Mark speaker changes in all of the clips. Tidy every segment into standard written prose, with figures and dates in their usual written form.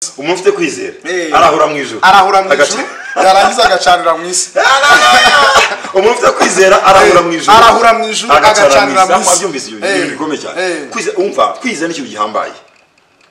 Speaker 1: isi.
Speaker 2: Umuntu ufite kwizera arahura mu ijuru,
Speaker 1: arahura mu ijuru yarangiza agacanira mu isi.
Speaker 2: Umuntu ufite kwizera arahura mu ijuru,
Speaker 1: arahura mu ijuru agacanira mu isi.
Speaker 2: Wabyumvise ibyo bintu bikomeye cyane. Kwizera, umva, kwizera ni ikintu gihambaye.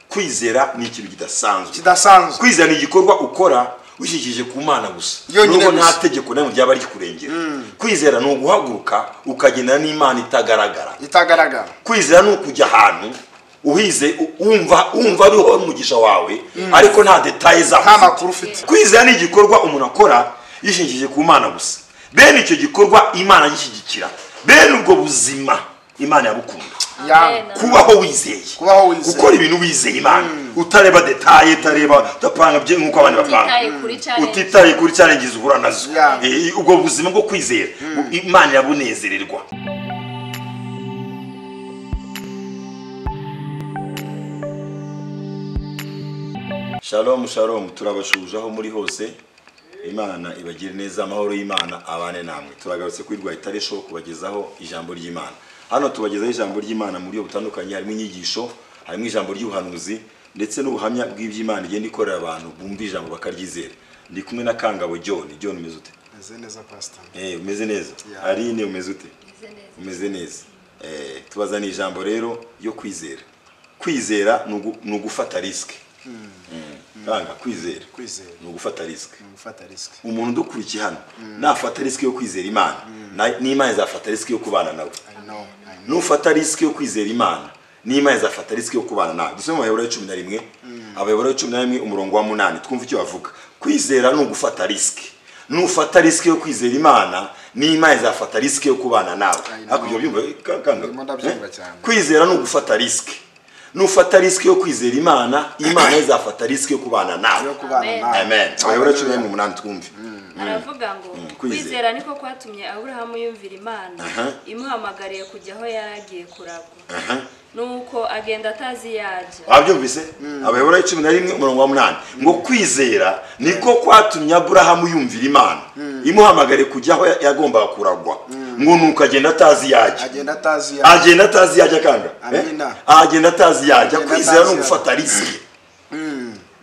Speaker 2: Kwizera ni ikintu kidasanzwe.
Speaker 1: Kidasanzwe.
Speaker 2: Kwizera ni igikorwa ukora wishyikije ku Mana gusa, nubwo nta tegeko namwe ryaba rikurengera. Kwizera ni uguhaguruka ukagendana n'Imana itagaragara.
Speaker 1: Itagaragara.
Speaker 2: Kwizera ni ukujya ahantu uhize umva ariho umugisha wawe, ariko nta details zaho,
Speaker 1: nta makuru ufite.
Speaker 2: Kwizera ni igikorwa umuntu akora yishingikije ku Mana gusa. Bene icyo gikorwa Imana gishyigikira. Bene ubwo buzima Imana yabukunda. Kubaho wizeye, gukora ibintu wizeye Imana, utareba detail, utareba utapanga bye nkuko abandi bapanga, utitaye kuri challenges uhura nazo. Ubwo buzima bwo kwizera Imana yabunezererwa. Shalom shalom, turabashujaho muri hose. Imana ibagire neza, amahoro y'Imana abane namwe. Turagarutse kuri Rwahitare Show kubagezaho ijambo ry'Imana. Hano tubagezaho ijambo ry'Imana muri butandukanye, harimo inyigisho, harimo ijambo ry'ubuhanuzi ndetse n'ubuhamya bw'iby'Imana igenda ikorera abantu bumva ijambo bakaryizera. Ndi kumwe na Kangabo John. John, umeze ute?
Speaker 1: Umeze neza pastor.
Speaker 2: Umeze neza. Aline, umeze ute? Umeze neza. Tubazana ijambo rero yo kwizera. Kwizera ni ugufata risk. Kanga, kwizera ni ugufata risk. Umuntu udukurikiye hano nafata risk yo kwizera Imana, n'Imana izafata risk yo kubana nawe. Nufata risk yo kwizera Imana, n'Imana izafata risk yo kubana nawe. Dusome mu Baheburayo 11, Abaheburayo 11 umurongo wa 8, twumve icyo bavuga. Kwizera ni ugufata risk. Nufata risk yo kwizera Imana, n'Imana izafata risk yo kubana nawe. Hakurya byumva Kanga. Kwizera ni ugufata risk. Nufata risk yo kwizera Imana, Imana izafata risk yo kubana nawe. Amen. Abaheburayo 11 twumve.
Speaker 3: Aravuga ngo kwizera niko kwatumye Aburahamu yumvira Imana imuhamagariye kujya aho yaragiye kuragwa, nuko agenda atazi yaje.
Speaker 2: Wabyumvise? Abaheburayo 11 umurongo wa 8 ngo kwizera niko kwatumye Aburahamu yumvira Imana imuhamagariye kujya aho yagombaga kuragwa, ngo nuko agenda atazi yaje.
Speaker 1: Agenda atazi yaje.
Speaker 2: Agenda atazi yaje Kanga. Agenda atazi yaje. Kwizera no gufata risk.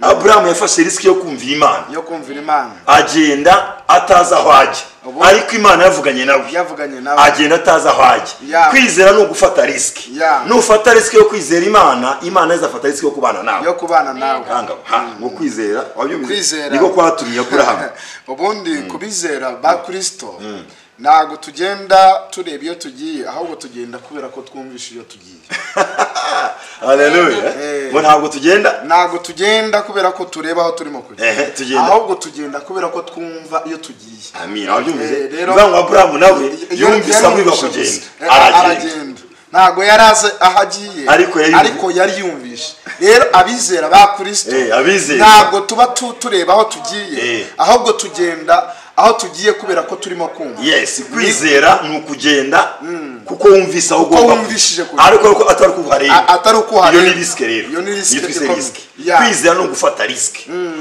Speaker 2: Abrahamu yafashe risk yo kumvira Imana.
Speaker 1: Yo kumvira Imana.
Speaker 2: Agenda atazi aho ajya. Ariko Imana yavuganye nawe.
Speaker 1: Yavuganye nawe.
Speaker 2: Agenda atazi aho ajya. Kwizera no gufata risk. Nufata risk yo kwizera Imana, Imana izafata risk yo kubana nawe.
Speaker 1: Yo kubana nawe.
Speaker 2: Kanga, ngo kwizera, wabyumvise? Niko kwatumye Abrahamu.
Speaker 1: Ubundi kubizera ba Kristo ntago tugenda tureba iyo tugiye, ahubwo tugenda kubera ko twumvishe iyo tugiye.
Speaker 2: Haleluya. Ngo ntabwo tugenda?
Speaker 1: Ntago tugenda kubera ko tureba aho turimo kujya. Ahubwo tugenda kubera ko twumva iyo tugiye.
Speaker 2: Amina. Wabyumvise? Bivuga ngo Abrahamu nawe yumvise avuga kugenda,
Speaker 1: aragenda. Ntago yaraze aho agiye, ariko yari yumvishe. Rero abizera ba Kristo ntabwo tuba tureba aho tugiye, ahubwo tugenda aho tugiye kubera ko turimo kumva.
Speaker 2: Yes, kwizera ni ukugenda kuko wumvise aho ugomba, ariko atari kuhareba.
Speaker 1: Atari kuhareba.
Speaker 2: Iyo ni risk rero.
Speaker 1: Iyo ni risk.
Speaker 2: Kwizera ni ugufata risk.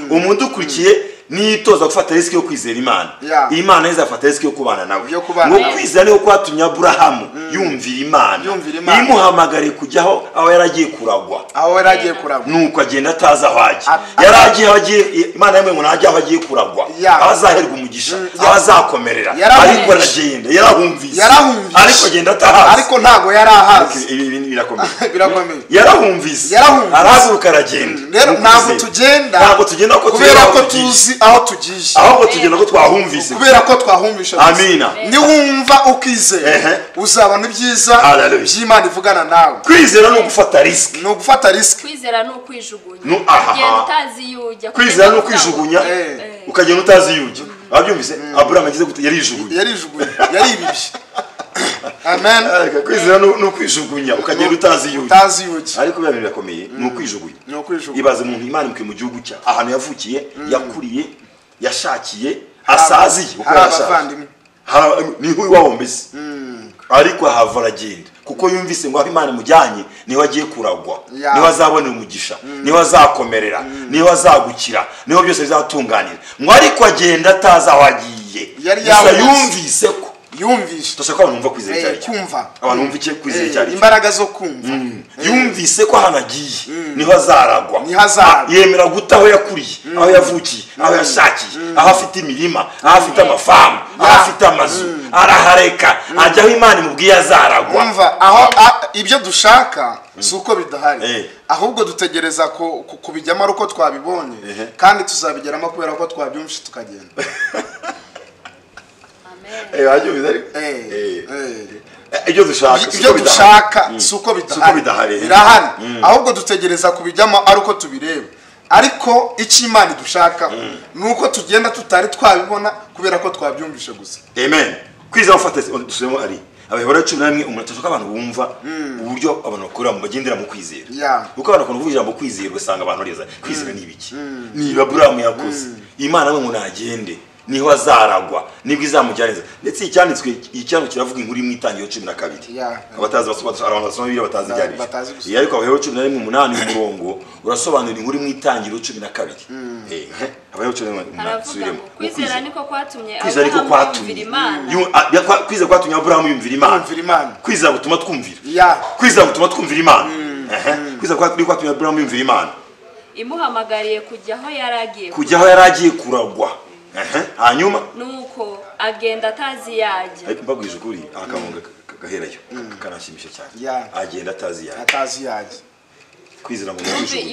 Speaker 2: Umuntu ukurikiye nitoza gufata risk yo kwizera Imana, Imana izafata risk yo kubana nawe. Ngo kwizera niho kwatumye Aburahamu yumvira Imana imuhamagare kujyaho aho yaragiye kuragwa.
Speaker 1: Aho yaragiye kuragwa.
Speaker 2: Nuko agenda atazi aho ajya. Yaragiye aho agiye, Imana yamwe ngo najya aho agiye kuragwa, aho azaherwa umugisha, aho azakomerera. Ariko aragenda, yarahumvise. Ariko agenda atahazi.
Speaker 1: Ariko ntago yarahazi.
Speaker 2: Ibi birakomeye.
Speaker 1: Birakomeye.
Speaker 2: Yarahumvise. Arahaguruka aragenda.
Speaker 1: Rero ntabwo tugenda.
Speaker 2: Ntabwo tugenda ko
Speaker 1: kubera ko tuzi aho tugiye,
Speaker 2: ahubwo tugenda ko twahumvise.
Speaker 1: Kubera ko twahumvishe.
Speaker 2: Amina.
Speaker 1: Niwumva ukizera uzabona ibyiza by'Imana ivugana nawe.
Speaker 2: Kwizera no gufata risk.
Speaker 1: No gufata risk.
Speaker 3: Kwizera no kwijugunya. Ugenda utazi iyo ujya.
Speaker 2: Kwizera no kwijugunya ukagenda utazi iyo ujya. Wabyumvise? Abrahamu agize gute? Yarijugunya.
Speaker 1: Yarijugunya. Yaribibye. Amen.
Speaker 2: Kwizera no kwijugunya ukagenda utazi iyo ujya.
Speaker 1: Utazi iyo ujya.
Speaker 2: Ariko biba birakomeye no kwijugunya.
Speaker 1: No kwijugunya.
Speaker 2: Ibaze umuntu Imana imukuye mu gihugu cya ahantu yavukiye, yakuriye, yashakiye, asaziye uko yashakiye. Niho iwabo mbese. Ariko ahava aragenda kuko yumvise ngo aho Imana imujyanye niho agiye kuragwa, niho azabonera umugisha, niho azakomerera, niho azagukira, niho byose bizatunganira. Ngo ariko agenda atazi aho agiye. Gusa yumvise ko
Speaker 1: Yumvise.
Speaker 2: Turashaka ko abantu bumva kwizera icyo ari cyo.
Speaker 1: Kumva.
Speaker 2: Abantu bumva icyo kwizera icyo ari cyo.
Speaker 1: Imbaraga zo kumva.
Speaker 2: Yumvise ko ahantu agiye niho azaragwa.
Speaker 1: Niho azaragwa.
Speaker 2: Yemera guta aho yakuriye, aho yavukiye, aho yashakiye, aho afite imirima, aho afite amafamu, aho afite amazu, arahareka ajya aho Imana imubwiye azaragwa.
Speaker 1: Umva aho ibyo dushaka si uko bidahari, ahubwo dutegereza kubijyamo ari uko twabibonye, kandi tuzabigeramo kubera ko twabyumvise tukagenda.
Speaker 2: Ibyo
Speaker 1: dushaka si uko bidahari, birahari, ahubwo dutegereza kubijyamo ari uko tubireba. Ariko icyo Imana idushaka ni uko tugenda tutari twabibona kubera ko twabyumvise gusa.
Speaker 2: Amen. Kwizera ufate dusubiremo ari Abaheburayo 11 umuntu ashaka abantu bumva uburyo abantu bakora mu bagendera mu kwizera. Kuko abantu bakunda kuvuga ijambo kwizera ugasanga abantu bareza kwizera ni ibiki? Ni Aburahamu yakoze. Imana we ngo nagende niho azaragwa nibwo izamujyaneza. Ndetse icyanditswe icyanditswe kiravuga inkuru imwe itangiriro 12. Abatazi basoma abantu basoma Bibiliya batazi ibyanditswe. Ariko Abaheburayo 11:8 umurongo urasobanura inkuru imwe itangiriro 12. Abaheburayo 11:8 subiremo.
Speaker 3: Kwizera niko kwatumye Aburahamu yumvira Imana.
Speaker 2: Kwizera kwatumye Aburahamu yumvira Imana. Kwizera gutuma twumvira. Kwizera gutuma twumvira Imana. Kwizera kwatumye Aburahamu yumvira Imana.
Speaker 3: Imuhamagariye kujya aho yaragiye.
Speaker 2: Kujya aho yaragiye kuragwa. Hanyuma
Speaker 3: nuko agenda atazi yajya.
Speaker 2: Ariko mbabwije ukuri akamunga gaherayo karanshimisha cyane. Agenda atazi yajya.
Speaker 1: Atazi yajya.
Speaker 2: Kwizera ngo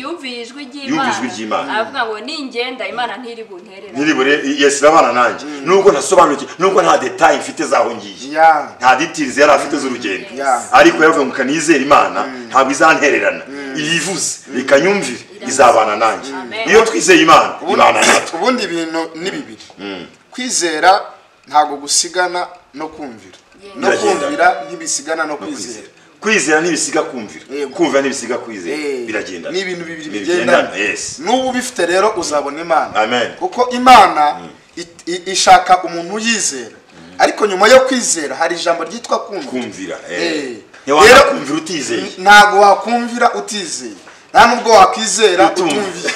Speaker 3: yumviye ijwi ry'Imana. Aravuga ngo ningenda Imana ntiri bunterera.
Speaker 2: Ntiri bure Yesu irabana nanjye. Nubwo ntasobanukiwe, nubwo nta detail mfite zaho ngiye. Nta details yari afite z'urugendo. Ariko yaravuga ngo kanizera Imana ntabwo izantererana. Iyivuze ikanyumvira izabana nanjye. Iyo twizeye Imana ibana natwe.
Speaker 1: Ubundi ibintu ni bibiri. Kwizera ntago gusigana no kumvira. No kumvira ntibisigana no kwizera.
Speaker 2: Kwizera ntibisiga kumvira. Kumvira ntibisiga kwizera. Biragenda.
Speaker 1: Ni ibintu bibiri bigendana. N'ubu bifite rero uzabona Imana.
Speaker 2: Amen.
Speaker 1: Kuko Imana ishaka umuntu uyizera. Ariko nyuma yo kwizera hari ijambo ryitwa kumvira.
Speaker 2: Ntiwanga kumvira utizeye.
Speaker 1: Ntago wakumvira utizeye. Nta nubwo wakwizera utumviye.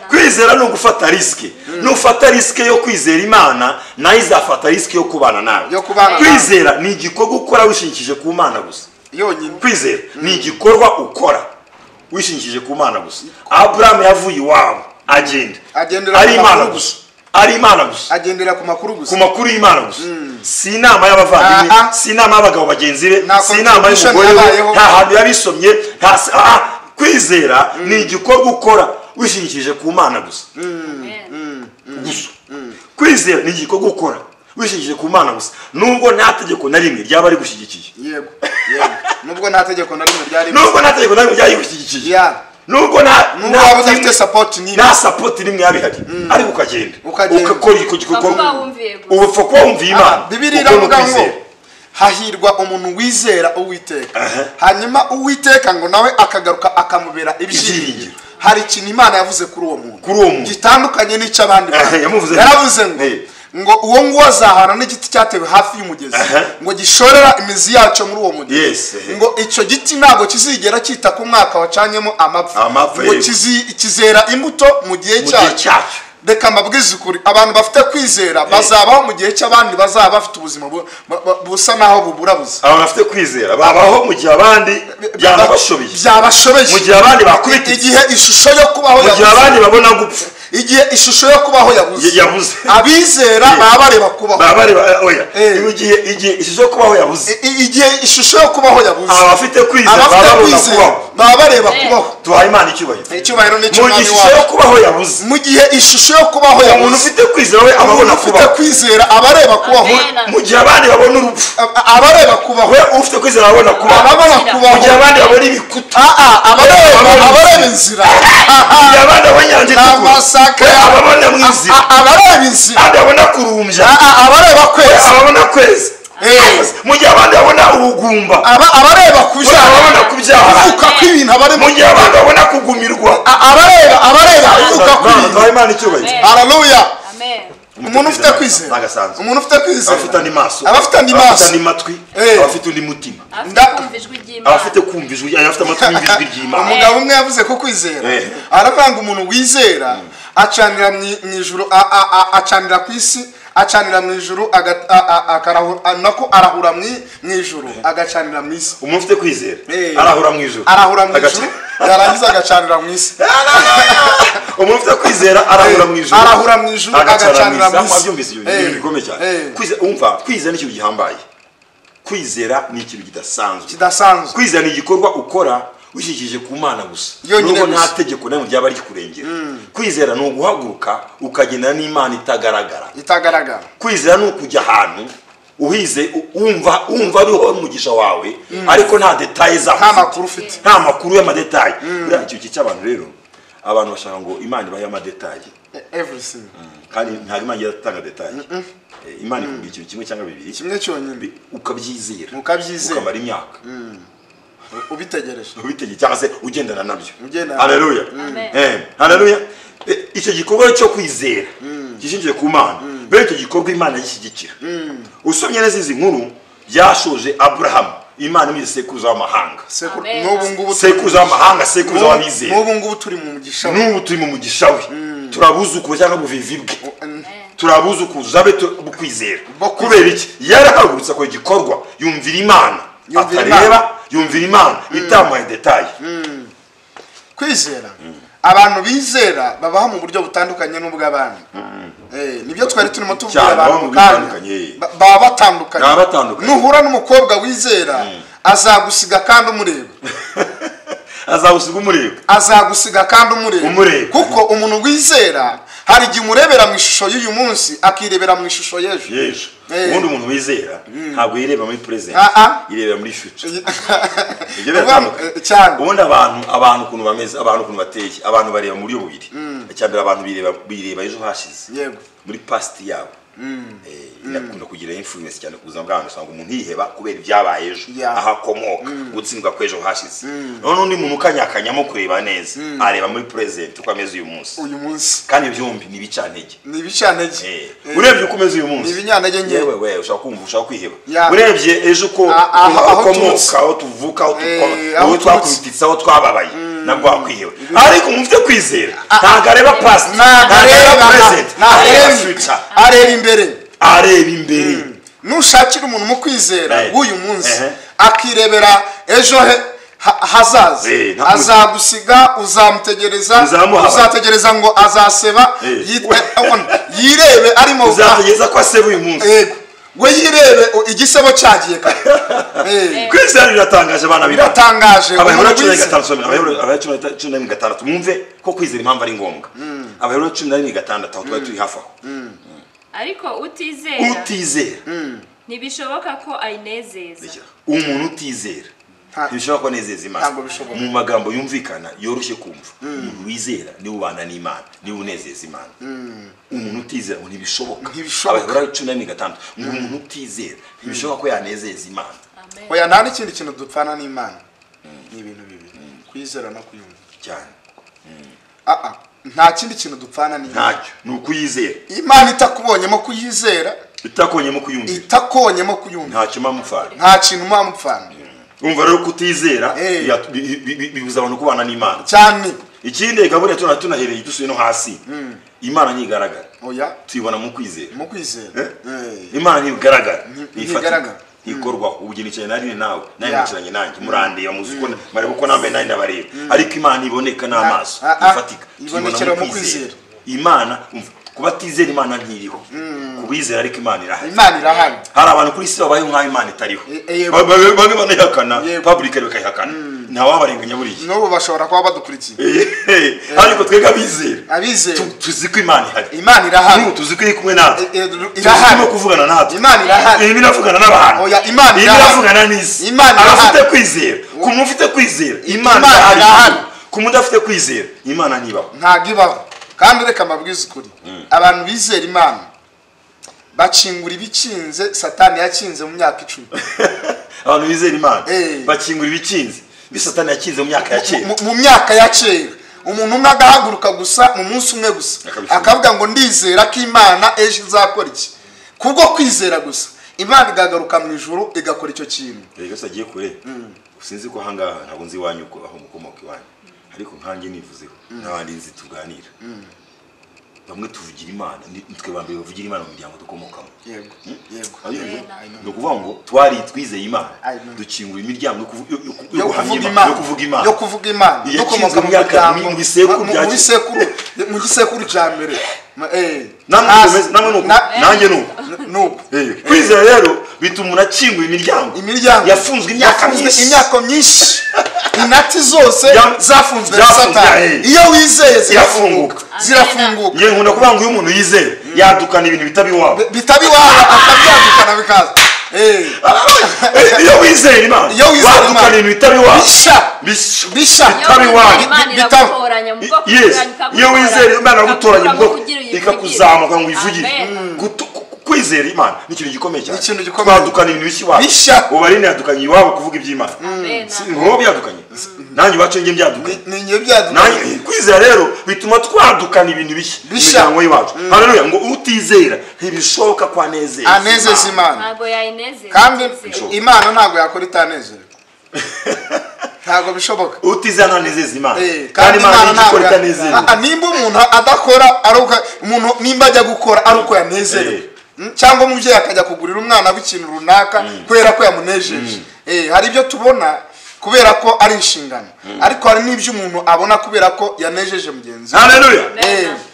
Speaker 2: Kwizera ni ugufata riske. Nufata riske yo kwizera Imana, nayo izafata riske yo kubana nawe. Kwizera ni igikorwa ukora wishingikije ku Mana gusa.
Speaker 1: Yonyine.
Speaker 2: Kwizera ni igikorwa ukora wishingikije ku Mana gusa. Abraham yavuye iwabo agenda. Ari Imana gusa. Ari Imana gusa.
Speaker 1: Agendera ku makuru gusa.
Speaker 2: Ku makuru y'Imana gusa. Si inama y'abavandimwe, si inama y'abagabo bagenzi be, si inama y'umugore we, nta hantu yabisomye, nta kwizera ni igikorwa ukora wishingikije ku Mana gusa. Gusa. Kwizera ni igikorwa ukora wishingikije ku Mana gusa. Nubwo nta tegeko na rimwe ryaba ari gushyigikiye.
Speaker 1: Yego. Yego. Nubwo nta tegeko na rimwe ryari.
Speaker 2: Nubwo nta tegeko na rimwe ryari gushyigikiye. Nubwo nta
Speaker 1: udafite support ni
Speaker 2: nta support nimwe yabihari. Ariko ukagenda. Ukakora icyo gikorwa. Ubupfa kuba wumviye Imana.
Speaker 1: Bibiliya iravuga ngo hahirwa umuntu wizera Uwiteka. Hanyuma Uwiteka ngo nawe akagaruka akamubera ibyiringiro. Hari ikintu Imana yavuze kuri uwo muntu gitandukanye n'icy'abandi. Yaravuze ngo uwo nguwo azahana n'igiti cyatewe hafi y'umugezi, ngo gishorera imizi yacyo muri uwo mugezi, ngo icyo giti ntabwo kizigera cyita ku mwaka wacanyemo amapfa, ngo kizera imbuto mu gihe cyacyo. Reka mbabwize ukuri, abantu bafite kwizera bazabaho mu gihe cy'abandi bazaba bafite ubuzima busa naho buburabuza.
Speaker 2: Abantu bafite kwizera babaho mu gihe abandi byabashobeye.
Speaker 1: Byabashobeye.
Speaker 2: Mu gihe abandi bakubita.
Speaker 1: Igihe ishusho yo kubaho
Speaker 2: yabuze. Mu gihe abandi babona gupfa.
Speaker 1: Igihe ishusho yo kubaho yabuze. Abizera baba bareba kubaho.
Speaker 2: Baba bareba oya. Igihe ishusho yo kubaho yabuze.
Speaker 1: Igihe ishusho yo kubaho yabuze.
Speaker 2: Abafite kwizera baba babona kubaho.
Speaker 1: Baba bareba kubaho.
Speaker 2: Tuhaye Imana icyubahiro.
Speaker 1: Icyubahiro ni cy'Umwami wacu.
Speaker 2: Mu gihe ishusho yo kubaho yabuze.
Speaker 1: Mu gihe ishusho yo kubaho yabuze.
Speaker 2: Umuntu ufite kwizera we ababona kubaho.
Speaker 1: Ufite kwizera abareba kubaho.
Speaker 2: Mu gihe abandi babona urupfu.
Speaker 1: Abareba kubaho.
Speaker 2: We ufite kwizera ababona kubaho.
Speaker 1: Ababona kubaho.
Speaker 2: Mu gihe abandi babona ibikuta.
Speaker 1: Abareba inzira.
Speaker 2: Mu gihe abandi babona inyanja itukura. Ababona mu nzira.
Speaker 1: Abareba inzira.
Speaker 2: Ababona kurumbya.
Speaker 1: Abareba kwezi.
Speaker 2: Ababona kwezi. Mu gihe abandi babona ubugumba.
Speaker 1: Abareba kubyara.
Speaker 2: Ababona kubyara.
Speaker 1: Kuvuka kw'ibintu abareba.
Speaker 2: Mu gihe abandi babona kugumirwa.
Speaker 1: Abareba kuvuka kw'ibintu.
Speaker 2: Tuhaye Imana icyubahiro.
Speaker 1: Haleluya.
Speaker 3: Amen.
Speaker 1: Umuntu ufite kwizera. Umuntu ufite kwizera.
Speaker 2: Abafite andi maso.
Speaker 1: Abafite andi maso.
Speaker 2: Abafite andi matwi. Abafite undi mutima. Abafite kumva ijwi, abafite amatwi yumva ijwi ry'Imana.
Speaker 1: Umugabo umwe yavuze ko kwizera. Aravuga ngo umuntu wizera acanira mu ijuru, acanira ku isi, Acanira mu ijuru nako arahura mu ijuru agacanira mu isi.
Speaker 2: Umuntu ufite kwizera arahura mu ijuru.
Speaker 1: Arahura mu ijuru yarangiza agacanira mu isi.
Speaker 2: Umuntu ufite kwizera arahura mu ijuru.
Speaker 1: Arahura mu ijuru agacanira mu isi.
Speaker 2: Wabyumvise ibyo bintu bikomeye cyane. Kwizera umva kwizera ni ikintu gihambaye. Kwizera ni ikintu kidasanzwe. Kwizera ni igikorwa ukora ushyikije ku Mana gusa. Nubwo nta tegeko namwe ryaba rikurengera. Kwizera ni uguhaguruka ukagendana n'Imana itagaragara. Kwizera ni ukujya ahantu uhize umva ariho umugisha wawe ariko nta details zaho.
Speaker 1: Nta makuru ufite.
Speaker 2: Nta makuru y'amadetail. Buriya icyo cy'abantu rero abantu bashaka ngo Imana ibahe amadetail.
Speaker 1: Everything.
Speaker 2: Kandi nta Imana iratanga detail. Imana ikubwira ikintu kimwe cyangwa bibiri.
Speaker 1: Kimwe cyonyine.
Speaker 2: Ukabyizera. Ukamara imyaka.
Speaker 1: Ubitegereje.
Speaker 2: Cyangwa se ugendana nabyo. Haleluya. Haleluya. Icyo gikorwa cyo kwizera gishingiye ku Mana. Bene icyo gikorwa Imana gishyigikira. Usomye neza izi nkuru byashoje Abraham Imana imwe sekuruza w'amahanga.
Speaker 1: N'ubu ngubu
Speaker 2: sekuruza w'amahanga, sekuruza w'abizera.
Speaker 1: N'ubu ngubu turi mu mugisha we.
Speaker 2: N'ubu turi mu mugisha we. Turabuzukuza cyangwa buvivi bwe. Turabuzukuza be bukwizera. Kubera iki? Yarahagurutse akora igikorwa yumvira Imana. Atareba yumvira Imana itamuhaye detail.
Speaker 1: Kwizera abantu bizera babaho mu buryo butandukanye n'ubw'abandi. Nibyo twari turimo tuvuga abantu kandi baba batandukanye. Nuhura n'umukobwa wizera azagusiga kandi umureba.
Speaker 2: Azagusiga kandi umureba.
Speaker 1: Kuko umuntu wizera hari igihe umurebera mu ishusho y'uyu munsi akirebera mu ishusho y'ejo.
Speaker 2: Ubundi umuntu wizera ntabwo yireba muri present, yirebera muri future. Ibyo biratandukanye
Speaker 1: cyane.
Speaker 2: Ubundi abantu ukuntu bameze, abantu ukuntu bateye, abantu bareba muri bubiri. Icyambere abantu bireba ejo hashize.
Speaker 1: Yego.
Speaker 2: Muri past yabo. Inakunda kugira influence cyane ku buzima bw'abantu, usanga umuntu yiheba kubera ibyabaye ejo, ahakomoka, gutsindwa kw'ejo hashize. None undi muntu ukanyakanyamo kureba neza, areba muri present uko ameze uyu munsi. Kandi byombi ni ibicantege. Urebye uko umeze uyu munsi.
Speaker 1: Ni ibinyantege nke.
Speaker 2: Yewe we ushaka kumva ushaka kwiheba. Urebye ejo uko ukomoka, aho tuvuka, aho twakubititse, aho twababaye, nabwo wakwiheba. Ariko umuntu ufite kwizera ntabwo areba past, ntabwo areba present, areba future.
Speaker 1: Areba imbere.
Speaker 2: Areba imbere.
Speaker 1: Nushakira umuntu mu kwizera w'uyu munsi akirebera ejo he hazaza, azagusiga, uzamutegereza, uzategereza ngo azaseba, yirebe arimo
Speaker 2: uzategereza ko aseba uyu munsi.
Speaker 1: Yego. We yirebe igisebo cyagiye kare.
Speaker 2: Kwizera biratangaje bana b'Imana.
Speaker 1: Biratangaje.
Speaker 2: Abaheburayo 16 Abaheburayo 16 mwumve ko kwizera impamvu ari ngombwa. Abaheburayo 16 aho twari turi hafi aho.
Speaker 3: Ariko utizera ntibishoboka ko ayinezeza.
Speaker 2: Umuntu utizera ntibishoboka ko anezeza Imana. Mu magambo yumvikana yoroshye kumva, umuntu wizera niwe ubana n'Imana, niwe unezeza Imana. Umuntu utizera ngo ntibishoboka. Abaheburayo 16 ngo umuntu utizera ntibishoboka ko yanezeza Imana.
Speaker 1: Oya nta n'ikindi kintu dupfana n'Imana. Ni ibintu bibiri, kwizera no kuyumva
Speaker 2: cyane.
Speaker 1: Nta kindi kintu dupfana n'Imana.
Speaker 2: Ntacyo, ni ukuyizera.
Speaker 1: Imana itakubonyemo kuyizera,
Speaker 2: itakonyemo kuyumvira, ntacyo mupfana.
Speaker 1: Nta kintu mupfana.
Speaker 2: Umva rero kutizera bibuza abantu kubana n'Imana
Speaker 1: cyane.
Speaker 2: Ikindi gaburiya tunahereye dusuye no hasi. Imana ntigaragara.
Speaker 1: Oya,
Speaker 2: tuyibona mu kwizera.
Speaker 1: Imana
Speaker 2: ntigaragara, ntigaragara, ikorwaho. Ubugeni cyane nari nawe, nawe nicaranye nanjye murandeba muzi uko mareba uko nambaye nari ndabareba. Ariko Imana iboneka n'amaso, ifatika,
Speaker 1: ibonekera mu kwizera.
Speaker 2: Imana kubatizera Imana ntiriho. Kubizera ariko Imana irahari.
Speaker 1: Imana irahari.
Speaker 2: Hari abantu kuri isi babayeho nk'aho Imana itariho. Bamwe banayihakana, public bakayihakana. Nta wabarenganya buriya.
Speaker 1: N'ubu bashobora kuba badukurikiye.
Speaker 2: Ariko twebwe abizera tuzi ko Imana ihari.
Speaker 1: Imana irahari.
Speaker 2: N'ubu tuzi ko iri kumwe natwe.
Speaker 1: Irahari.
Speaker 2: Turimo kuvugana natwe.
Speaker 1: Imana irahari.
Speaker 2: Irimo iravugana n'abantu.
Speaker 1: Oya, Imana irahari.
Speaker 2: Iravugana n'isi.
Speaker 1: Imana irahari.
Speaker 2: Abafite kwizera, ku muntu ufite kwizera, Imana irahari. Ku muntu udafite kwizera, Imana ntibaho.
Speaker 1: Ntabwo ibaho. Kandi reka mbabwize ukuri, abantu bizera Imana bakingura ibikinze Satani yakinze mu myaka 10.
Speaker 2: Abantu bizera Imana bakingura ibikinze Satani yakinze mu myaka ya kera.
Speaker 1: Mu myaka ya kera umuntu umwe agahaguruka gusa mu munsi umwe gusa akavuga ngo ndizera ko Imana ejo izakora iki. Kubwo kwizera gusa Imana igagaruka mu ijuru igakora icyo kintu.
Speaker 2: Rero sagiye kure. Sinzi ko ahangaha ntabwo nzi iwanyu uko aho mukomoka iwanyu. Ariko nkanjye nivuzeho n'abandi nzi tuganira. Bamwe tuvugira Imana, nitwe ba mbere bavugira Imana mu miryango dukomokamo.
Speaker 1: Yego. Yego.
Speaker 2: Ni ukuvuga ngo twari twizeye Imana, dukingura imiryango yo kuvuga Imana.
Speaker 1: Yo kuvuga Imana. Dukomoka mu miryango mu gisekuru cya mbere.
Speaker 2: Namwe nuko nanjye nuko. Kwizera rero bituma umuntu akingura imiryango. Yafunzwe
Speaker 1: imyaka myinshi. Inati zose zafunzwe na Satani. Iyo wizeye zirafunguka. Zirafunguka.
Speaker 2: Ngiye nkunda kuvuga ngo iyo umuntu yizeye yadukana ibintu bitaba iwabo.
Speaker 1: Bitaba iwabo akabyadukana bikaza.
Speaker 2: Iyo wizeye Imana wadukana ibintu bitaba iwabo.
Speaker 1: Bisha.
Speaker 2: Bitaba iwabo. Iyo wizeye Imana iragutoranya mu bwoko ikakuzamuka ngo uyivugire. Kwizera Imana ni ikintu gikomeye cyane. Twadukana ibintu bishya iwacu. Ubu Aline yadukanye iwabo kuvuga iby'Imana. Wowe byadukanye. Nanjye iwacu njye byadukanye.
Speaker 1: Ni byadukanye.
Speaker 2: Kwizera rero bituma twadukana ibintu bishya mu miryango y'iwacu. Haleluya, ngo utizera ntibishoboka ko anezeza.
Speaker 1: Anezeza Imana.
Speaker 3: Ntabwo yayinezeza.
Speaker 1: Kandi Imana ntabwo yakora itanezeza. Ntabwo bishoboka.
Speaker 2: Utizera ntanezeza Imana. Kandi Imana ntabwo itanezeza.
Speaker 1: Nimba umuntu adakora ari uko umuntu nimba ajya gukora ari uko yanezerewe. Cyangwa umubyeyi akajya kugurira umwana w'ikintu runaka kubera ko yamunejeje. Hari ibyo tubona kubera ko ari inshingano, ariko hari n'ibyo umuntu abona kubera ko yanejeje mugenzi we.
Speaker 2: Haleluya.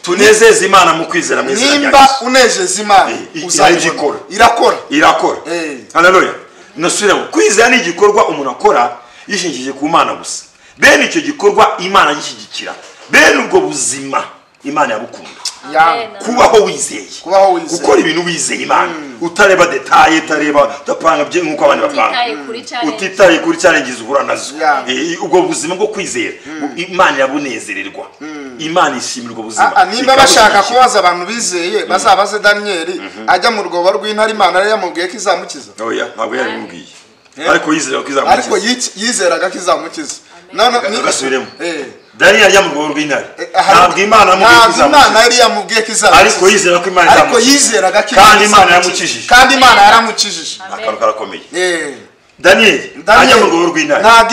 Speaker 2: Tunezeze Imana mu kwizera mu izina rya Yesu.
Speaker 1: Nimba unejeza Imana uzayikora. Irakora.
Speaker 2: Irakora. Haleluya. Nasubira kwizera ni igikorwa umuntu akora yishingikije ku Mana gusa. Bene icyo gikorwa Imana gishyigikira. Bene ubwo buzima Imana yabukunda. Kubaho wizeye. Gukora ibintu wizeye Imana. Utareba detail, utareba udapanga bye nkuko abandi bapanga. Utitaye kuri challenges uhura nazo. Ubwo buzima bwo kwizera Imana irabunezererwa. Imana ishimirwa ubuzima.
Speaker 1: Nimba bashaka kubaza abantu bizeye bazabaze Daniel ajya mu rwobo rw'intare Imana yari yamubwiye ko izamukiza.
Speaker 2: Oya, ntabwo yari yamubwiye. Ariko yizeraga ko izamukiza.
Speaker 1: Ariko yizeraga ko izamukiza.
Speaker 2: None gasubiremo. Daniel ajya mu rwobo rw'intare. Ntabwo Imana
Speaker 1: yari yamubwiye ko izamukiza.
Speaker 2: Ariko yizeraga ko Imana izamukiza.
Speaker 1: Ariko yizeraga ko
Speaker 2: kandi Imana yaramukijije.
Speaker 1: Kandi Imana yaramukijije.
Speaker 2: Akantu karakomeye. Daniel ajya mu rwobo rw'intare.
Speaker 1: Ntabwo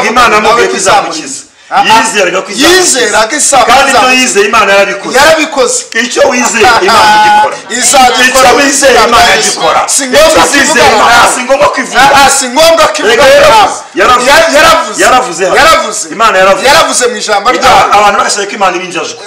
Speaker 2: Imana yamubwiye ko izamukiza. Yizeraga ko izamukiza. Kandi ibyo yizeye Imana yarabikoze.
Speaker 1: Yarabikoze.
Speaker 2: Icyo wizeye Imana igikora.
Speaker 1: Izagikora.
Speaker 2: Icyo wizeye Imana igikora.
Speaker 1: Si ngombwa kuvuga.
Speaker 2: Si ngombwa kwivuga.
Speaker 1: Si ngombwa kwivuga.
Speaker 2: Yaravuze.
Speaker 1: Yaravuze. Yaravuze.
Speaker 2: Imana yaravuze.
Speaker 1: Yaravuze mu ijambo ryayo.
Speaker 2: Abantu bagashaka ko Imana ibinjajwe.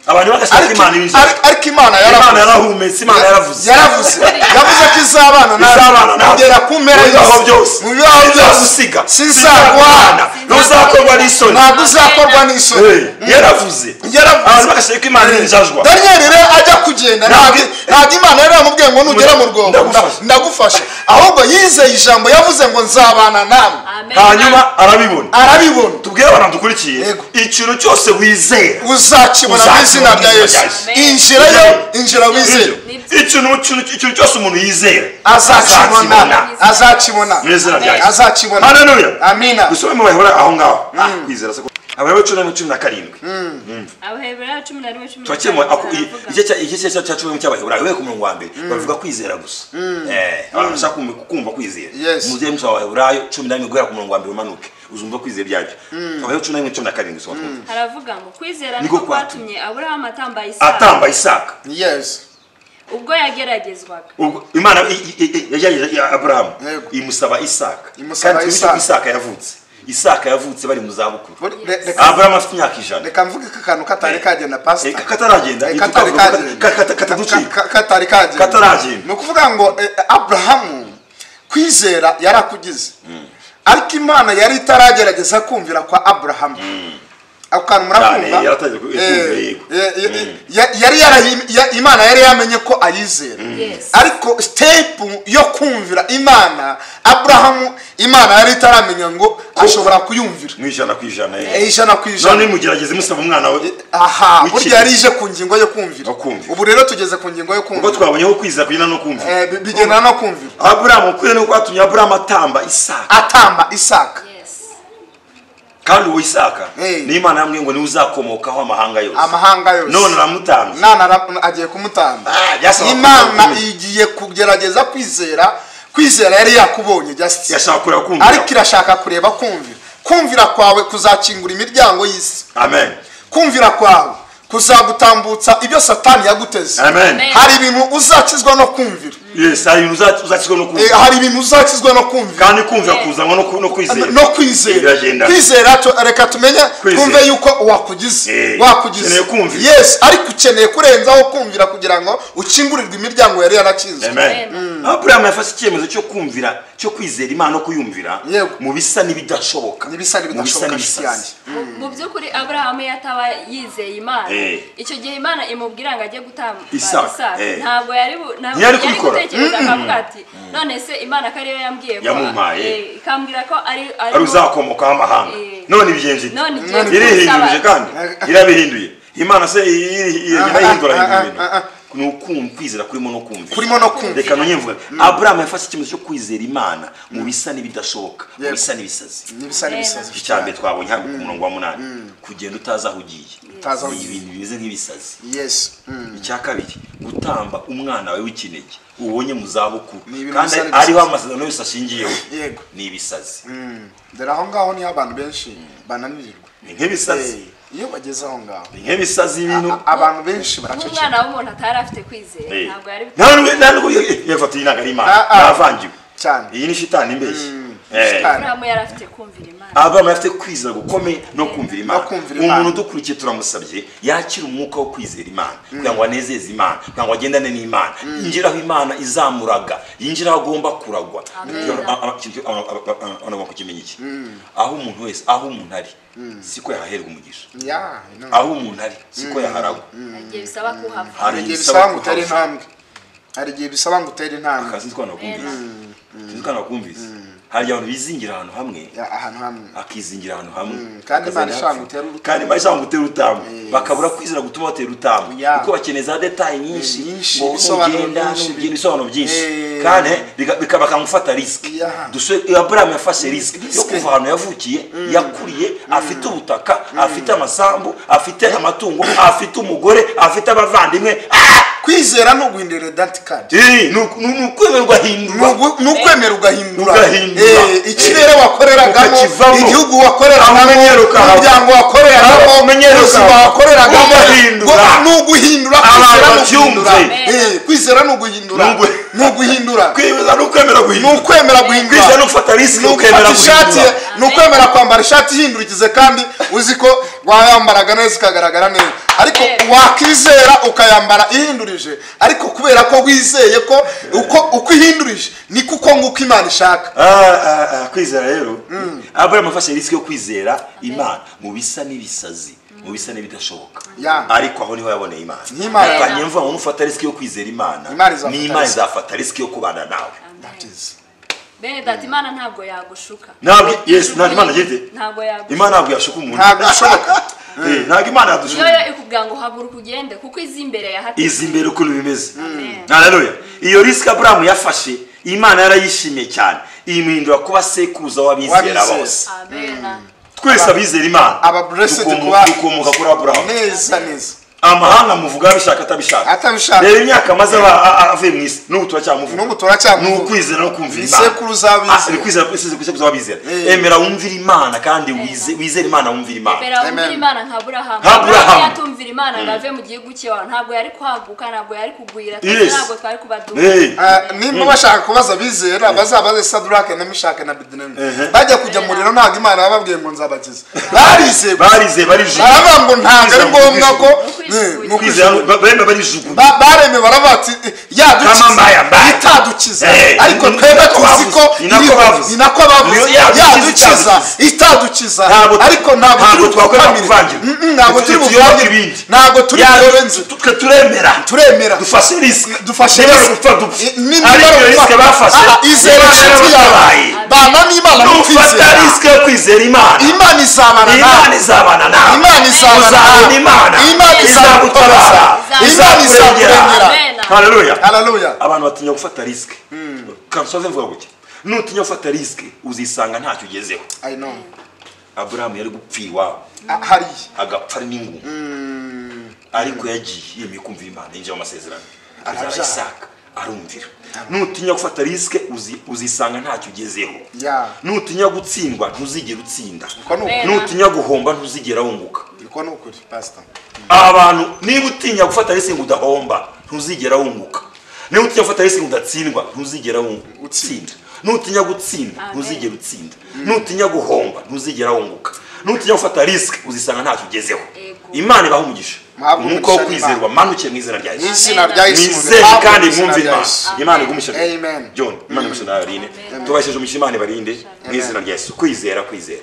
Speaker 2: Abantu bagashaka ko Imana ibinjajwe.
Speaker 1: Ariko Imana yaravuze.
Speaker 2: Imana yarahumetse, Imana yaravuze.
Speaker 1: Yaravuze. Yavuze ko izabana nawe. Kugera ku mpera
Speaker 2: y'isi.
Speaker 1: Mu bibaho byose.
Speaker 2: Usiga.
Speaker 1: Sinzaguhana.
Speaker 2: Ntuzakorwa n'isoni.
Speaker 1: Ntabwo uzakorwa n'isoni.
Speaker 2: Yaravuze.
Speaker 1: Yaravuze.
Speaker 2: Abantu bagashaka ko Imana ibinjajwa.
Speaker 1: Daniel rero ajya kugenda ntabwo Imana yari yamubwiye ngo nugera mu rwobo ndagufasha. Ahubwo yizeye ijambo yavuze ngo nzabana nawe.
Speaker 2: Hanyuma arabibona.
Speaker 1: Arabibona.
Speaker 2: Tubwire abantu dukurikiye ikintu cyose wizera
Speaker 1: uzakibona mu izina rya Yesu. Injira yo, injira wizere.
Speaker 2: Ikintu cyose umuntu yizera
Speaker 1: azakibona. Azakibona.
Speaker 2: Mu izina rya Yesu.
Speaker 1: Azakibona.
Speaker 2: Haleluya.
Speaker 1: Amina.
Speaker 2: Dusome mu Baheburayo aho ngaho. Kwizera se. Abaheburayo 11:17.
Speaker 3: Abaheburayo 11:17.
Speaker 2: Twakemo igice cya 10 cy'Abaheburayo we ku murongo wa mbere bavuga kwizera gusa. Abantu bashaka kumva kwizera. Muze musaba Abaheburayo 11 guhera ku murongo wa mbere umanuke uzumva kwizera byabyo. Abaheburayo 11:17 gusa.
Speaker 3: Haravuga ngo kwizera niko kwatumye Aburahamu atamba Isaka.
Speaker 2: Atamba Isaka.
Speaker 1: Yes.
Speaker 3: Ubwo yageragezwaga.
Speaker 2: Ubwo Imana yagerageje Aburahamu imusaba Isaka. Kandi Isaka yavutse. Isaka yavutse bari mu zabukuru. Abrahamu afite imyaka 100.
Speaker 1: Reka mvuge akantu katari kagenda pastor.
Speaker 2: Kataragenda.
Speaker 1: Katari kagenda.
Speaker 2: Kataragenda.
Speaker 1: Ni ukuvuga ngo Abrahamu kwizera yarakugize. Ariko Imana yari itaragerageza kumvira kwa Abrahamu. Ako kantu murakumva? Yari Imana yari yamenye ko ayizera. Ariko step yo kumvira Imana, Abrahamu Imana yari itaramenya ngo ashobora kuyumvira.
Speaker 2: Mu 100%.
Speaker 1: 100%.
Speaker 2: None mugerageze musaba umwana we.
Speaker 1: Aha, burya yari ije ku ngingo yo kumvira. Ubu rero tugeze ku ngingo yo kumvira.
Speaker 2: Ubwo twabonye ko kwizera kugenda no kumvira.
Speaker 1: Bigenda no kumvira.
Speaker 2: Abrahamu kwizera no kwatumye Abrahamu atamba Isaka.
Speaker 1: Atamba Isaka.
Speaker 2: Kandi uwo Isaka ni Imana yamubwiye ngo niwe uzakomokaho amahanga yose.
Speaker 1: Amahanga yose.
Speaker 2: None aramutambye.
Speaker 1: None agiye kumutamba. Imana igiye kugerageza kwizera, kwizera yari yakubonye just.
Speaker 2: Yashaka kureba kumvira.
Speaker 1: Ariko irashaka kureba kumvira. Kumvira kwawe kuzakingura imiryango y'isi.
Speaker 2: Amen.
Speaker 1: Kumvira kwawe Kuzagutambutsa ibyo Satani yaguteze. Hari ibintu uzakizwa no kumvira.
Speaker 2: Yes, hari ibintu uzakizwa no kumvira.
Speaker 1: Hari ibintu uzakizwa no kumvira.
Speaker 2: Kandi kumvira kuzanwa no kwizera.
Speaker 1: No kwizera. Kwizera reka tumenye twumve yuko wakugize. Wakugize. Yes, ariko ukeneye kurenzaho kumvira kugira ngo ukingurirwe imiryango yari yarakinzwe.
Speaker 2: Amen. Abraham yafashe icyemezo cyo kumvira, cyo kwizera Imana no kuyumvira mu bisa n'ibidashoboka.
Speaker 1: N'ibisa n'ibidashoboka.
Speaker 3: Mu by'ukuri Abraham yataba yizeye Imana. Icyo gihe Imana imubwira ngo ajye gutamba Isaka, ntabwo yari gutekereza akavuga ati none se Imana ko ariyo yambwiye ko ikambwira ko
Speaker 2: ari uzakomokaho amahanga, none ibigenje irihindurije kandi irabihinduye. Imana se irahindura ibintu. Ni ukwizera kurimo no kumvira.
Speaker 1: Kurimo no kumvira.
Speaker 2: Reka nonye mvuga Abraham yafashe icyemezo cyo kwizera Imana mu bisa n'ibidashoboka, mu bisa n'ibisazi.
Speaker 1: N'ibisa n'ibisazi.
Speaker 2: Icyambere twabonye hano ku murongo wa 8, kugenda utazi aho ugiye. Ibintu bimeze nk'ibisazi.
Speaker 1: Yes.
Speaker 2: Icya kabiri, gutamba umwana wawe w'ikinege ubonye mu zabukuru kandi ariho amasezerano yose ashingiyeho.
Speaker 1: Yego.
Speaker 2: Ni ibisazi.
Speaker 1: Dore aho ngaho niho abantu benshi bananirirwa.
Speaker 2: Ni nk'ibisazi.
Speaker 1: Iyo bageze aho ngaho
Speaker 2: ni nk'ibisazi ibintu
Speaker 1: abantu benshi baraceceka.
Speaker 3: Umwana w'umuntu atari afite kwizera ntabwo yari
Speaker 2: ntabwo yafatiye inanga n'Imana navangiwe
Speaker 1: cyane.
Speaker 2: Iyi ni shitani imbeshyi.
Speaker 3: Abraham yari afite kumvira Imana.
Speaker 2: Abraham yari afite kwizera gukomeye no kumvira Imana. Umuntu udukurikiye turamusabye yakira umwuka wo kwizera Imana kugira ngo anezeze Imana, kugira ngo agendane n'Imana, yinjire aho Imana izamuraga, yinjire aho agomba kuragwa. Abantu bakukimenya iki? Aho umuntu wese, aho umuntu ari, siko yahaherwa umugisha. Aho umuntu ari siko yaharagwa.
Speaker 3: Igihe bisaba kuhava.
Speaker 1: Hari igihe bisaba ngo utere intambwe. Hari igihe bisaba ngo utere intambwe.
Speaker 2: Akazi twana kumvise. Twana kumvise. Hari abantu bizingira ahantu hamwe, akizingira ahantu hamwe,
Speaker 1: kandi Imana ishaka gutera urutambwe,
Speaker 2: kandi Imana ishaka gutera urutambwe, bakabura kwizera gutuma batera urutambwe, kuko bakeneye za detail nyinshi, ibisobanuro byinshi, kandi bakamufata risk. Abraham yafashe risk yo kuva ahantu yavukiye, yakuriye, afite ubutaka, afite amasambu, afite amatungo, afite umugore, afite abavandimwe.
Speaker 1: Kwizera no guhindura identity card.
Speaker 2: Ni ukwemerwa hindura.
Speaker 1: Ni ukwemera ugahindura. Ikirere wakoreragamo, igihugu wakoreragamo, umuryango wakoreragamo, ubuzima wakoreragamo, ni uguhindura. Kwizera ni uguhindura. Ni uguhindura.
Speaker 2: Kwizera ni ukwemera guhindura.
Speaker 1: Ni ukwemera guhindura.
Speaker 2: Kwizera ni ugufata risk ukemera guhindura.
Speaker 1: Ni ukwemera kwambara ishati ihindurikize kandi uzi ko wayambaraga neza ikagaragara neza, ariko wakizera ukayambara ihindurije, ariko kubera ko wizeye ko uko ihindurije ni kuko nguko Imana ishaka.
Speaker 2: Kwizera rero Abraham afashe risk yo kwizera Imana mu bisa n'ibisazi, mu bisa n'ibidashoboka, ariko aho niho yaboneye Imana. Kanye mva ngo ufata risk yo kwizera Imana, ni Imana izafata risk yo kubana nawe.
Speaker 3: Bene data, Imana ntabwo yagushuka.
Speaker 2: Ntabwo yes, ntabwo Imana yite.
Speaker 3: Ntabwo yagushuka.
Speaker 2: Imana ntabwo yashuka umuntu.
Speaker 1: Ntabwo bishoboka.
Speaker 2: Ntabwo Imana yadushuka.
Speaker 3: Yo ikubwira ngo haguruka ugende kuko izi imbere ya
Speaker 2: izi imbere ukuntu bimeze. Haleluya. Iyo risk Abraham yafashe, Imana yarayishimiye cyane, imuhindura kuba sekuruza w'abizera bose.
Speaker 3: Amen.
Speaker 2: Twese abizera Imana
Speaker 1: aba blessed kuba
Speaker 2: dukomoka kuri Abraham.
Speaker 1: Neza neza.
Speaker 2: Amahanga muvuga abishaka atabishaka. Rero imyaka amaze avuye mu isi n'ubu turacyamuvuga.
Speaker 1: N'ubu turacyamuvuga.
Speaker 2: Ni ukwizera no kumvira Imana.
Speaker 1: Sekuruza w'abizera.
Speaker 2: Ni kwizera sekuruza w'abizera. Emera wumvira Imana kandi wizere Imana wumvira Imana.
Speaker 3: Emera wumvira Imana nka Abraham. Abraham yatumvira Imana ngo ave mu gihugu cye, ntabwo yari kwaguka, ntabwo yari kugwira, ntabwo twari kubaduka.
Speaker 1: Nimba bashaka kubaza abizera bazabaze Sadrake na Meshake na Abednego. Bajya kujya muriro ntabwo Imana yababwiye ngo nzabakiza. Barize
Speaker 2: barijugunya.
Speaker 1: Baravuga ngo ntabwo ari ngombwa ko bareme barabati yadukiza itadukiza, ariko twebwe tuzi ko ni nako bavuze yadukiza itadukiza, ariko ntabwo
Speaker 2: twakwemera kuvangira,
Speaker 1: ntabwo turi buvangire
Speaker 2: ibindi,
Speaker 1: ntabwo turi buyobenze,
Speaker 2: twe turemera dufashe risk, ariko risk bafashe
Speaker 1: izera inshuti yawe, bana n'Imana
Speaker 2: mu kwizera, nufata risk yo kwizera Imana,
Speaker 1: Imana izabana nawe,
Speaker 2: Imana izabana nawe,
Speaker 1: Imana izabana
Speaker 2: Imana,
Speaker 1: Imana izagutabara, Imana izakurengera.
Speaker 2: Haleluya.
Speaker 1: Haleluya.
Speaker 2: Abantu batinya gufata risk. Kansoze mvuga gutya, nutinya gufata risk uzisanga ntacyo ugezeho.
Speaker 1: I know.
Speaker 2: Abraham yari gupfira iwabo
Speaker 1: hariya
Speaker 2: agapfa ari n'ingungu, ariko yagiye yemeye kumvira Imana, yinjira mu masezerano, abyara Isaka, Arumvira. Nutinya gufata risk uzisanga ntacyo ugezeho. Nutinya gutsindwa ntuzigera utsinda. Nutinya guhomba ntuzigera wunguka. Abantu niba utinya gufata risk ngo udahomba ntuzigera wunguka. Niba utinya gufata risk ngo udatsindwa ntuzigera utsinda. Nutinya gutsinda ntuzigera utsinda. Nutinya guhomba ntuzigera wunguka. Nutinya gufata risk uzisanga ntacyo ugezeho. Imana ibaha umugisha. Umwuka wo kwizerwa manuke mu izina rya Yesu. Mwizere kandi mwumve Imana. Imana igumishe. John, Imana igumishe nawe Aline. Tubashije umugisha, Imana ibarinde mu izina rya Yesu. Kwizera, kwizera.